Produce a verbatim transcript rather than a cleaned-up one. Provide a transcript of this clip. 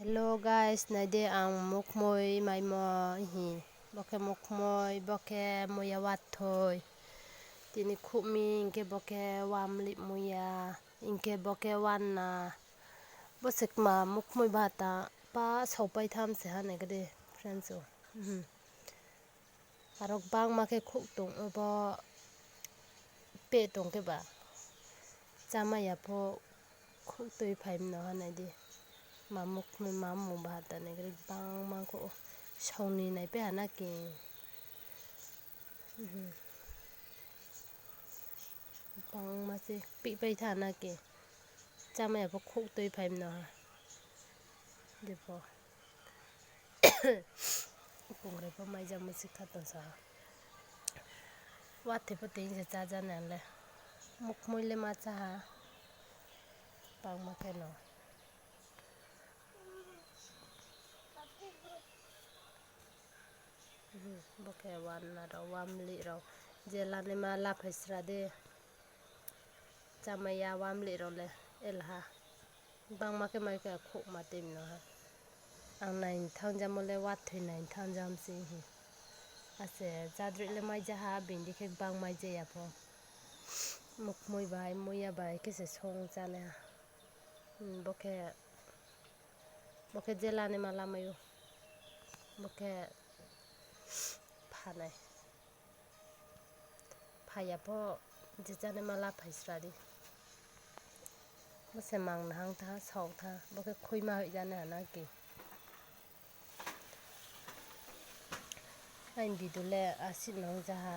Hello guys, naidi ang mukmui maimo hi. Bo khe mukmui, bo khe muya wathoi. Tini khukmi, hinkhe bo khe wamlip muya, hinkhe bo khe wanna. Bo se kma mukmui bata pa sopai tham se ha nai khe de, friends o. Mhm. Aro bangma khe khuk tong, obo pe tong khe ba chamaya pho khuk twi phai mano ha nai di. Ma muk-, ma mung ba ta nai khe bangma kho songni nai pe ha na ki. Mhm. Bangma se pi pai tha na ki. Chamaya pho khuk twi phai mano ha. Depho. Kongrai pho maijak muchik kha tongsa. Watwi pho twi se chajaknai le. Mukmui le ma cha ha. Bangma khe no. Bo khe wanna rok, wamli rok. Je lani ma laphai sra de. Chamaya wamli rok le elha. Bangma khe mai khe khukma twi mano ha. Ang nai thangjamo le watwi nai thangjam se hi. Ase chadri le mai ja ha, bindi khe bang mai ja ya pho. Mukmui bai, muya bai khe se song chana. Hmm, bo khe, bo khe je lani ma lamaio. Bo khe phanai. Phaiya pho je chani ma laphai sra di. Bo se mang nahang tha, sok tha, bo khe khoi ma hoi jani hana ki. Aini video le aswk nang ja ha,